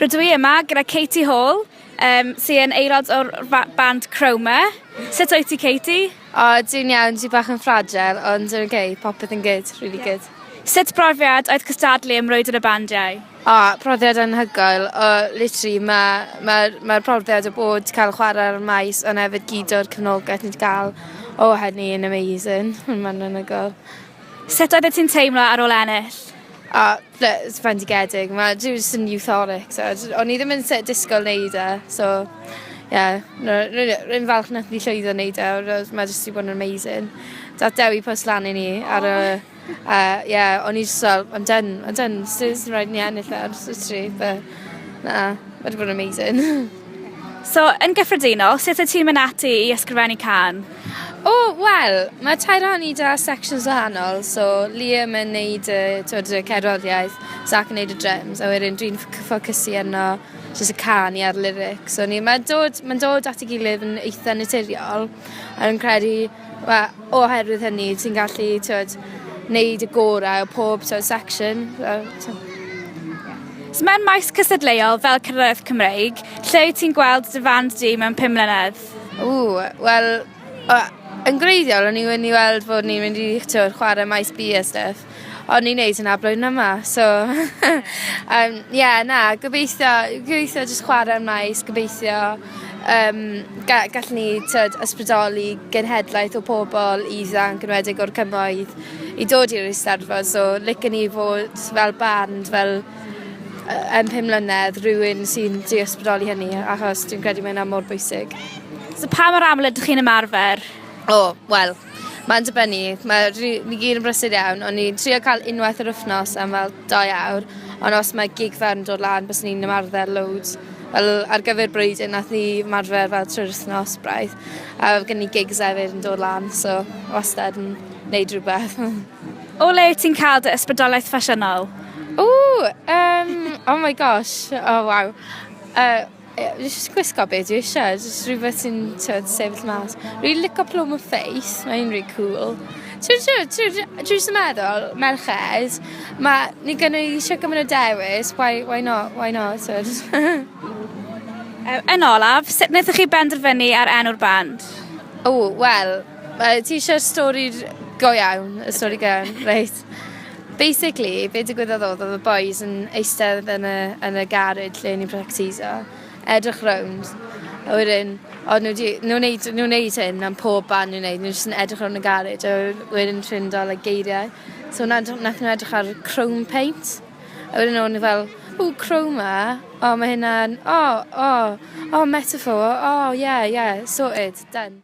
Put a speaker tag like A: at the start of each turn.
A: Rydw i yma gyda Katie Hall, um, sy'n aelod o'r band Chroma. Sut wyt ti, Katie?
B: O, dwi'n iawn, dwi bach yn fragile, ond yn okay, popeth yn good, really yeah. good.
A: Sut brofiad oedd cystadlu ym mrwydr y bandiau?
B: O, profiad anhygoel. O, literally, mae'r ma, ma, ma profiad o bod cael chwarae ar y maes, ond hefyd gyd o'r cefnogaeth ni wedi cael o hynny yn amazing. Mae'n anhygoel.
A: Sut oeddet ti'n teimlo ar ôl ennill?
B: O, it's fendigedig. Mae dwi jyst yn euphoric. So, o'n i ddim yn disgwyl neud e. So, yeah, no, rwy'n falch nath ni llwyddo neud e. Mae jyst wedi bod yn amazing. Dath Dewi Pws lan i ni ar y... Yeah, o'n i jyst fel, I'm done, I'm done. Sy'n rhaid ni ennill e, literally. But, na, mae wedi bod yn amazing.
A: So, yn gyffredinol, sut wyt ti'n mynd ati i ysgrifennu cân?
B: O, wel, mae tair ohon ni 'da sections wahanol, so Liam yn neud y, t'wod, y cerddoriaeth, Zach yn neud y drums, a wedyn dwi'n ffocysu arno jyst y canu a'r lyrics. So ni, mae'n dod, mae'n dod at ei gilydd yn eitha naturiol, a rwy'n credu, wel, oherwydd hynny, ti'n gallu, t'wod, neud y gorau o pob, t'wod, section. So,
A: So mewn maes cystadleuol fel Cerddoriaeth Cymreig, lle wyt ti'n gweld dy fand di mewn 5 mlynedd?
B: Ww, wel, yn gwreiddiol o'n i'n mynd i weld fod ni'n mynd i t'wod, chwarae maes B a stuff, ond ni'n neud hynna blwyddyn yma, so yeah, na, gobeithio, gobeithio jyst chwarae'r maes, gobeithio um, ga gallwn ni t'wod, ysbrydoli genhedlaeth o pobl ifanc, yn enwedig o'r cymoedd, i dod i'r Eisteddfod, so licen i fod fel band, fel yn 5 mlynedd, rhywun sy'n di ysbrydoli hynny, achos dwi'n credu mae hynna mor bwysig.
A: So pa mor aml ydych chi'n ymarfer?
B: O, wel, mae'n dibynnu. Mae, ni gyd yn brysur iawn, ond ni'n trio cael unwaith yr wythnos am fel 2 awr, ond os mae gig fawr yn dod lan, byswn ni'n ymarfer loads. Fel ar gyfer brwydr, nath ni ymarfer fel trwy'r wythnos braidd, a gen ni gigs hefyd yn dod lan, so wastad yn neud rhywbeth.
A: O le wyt ti'n cael dy ysbrydoliaeth ffasiynol?
B: Ww, oh my gosh, oh waw. Jyst gwisgo be dwi eisiau, jyst rhywbeth sy'n t'wod, sefyll mas. Rwy'n licio Plwm of Faith, mae'n rili cool. Dwi jyst yn meddwl, merched, mae ni gynnu ni eisiau gymaint o dewis, why not, why not, t'wod.
A: Yn olaf, sut wnaethoch chi benderfynu ar enw'r band?
B: O, wel, ti eisiau'r stori go iawn, y stori go iawn, reit. Basically, be digwyddodd oedd, oedd y boys yn eistedd yn y garage lle ni'n practiso, edrych rownd, a wedyn, oedd nhw wedi, nhw'n neud, nhw'n neud hyn am pob band nhw'n neud, nhw jyst yn edrych rownd y garage, a wedyn ffindo like, geiriau. So na, nath nhw edrych ar chrome paint, a wedyn o'n nhw fel, o, chroma, o, mae hynna'n, o, o, o, metaphor, o, yeah, yeah, sorted, done.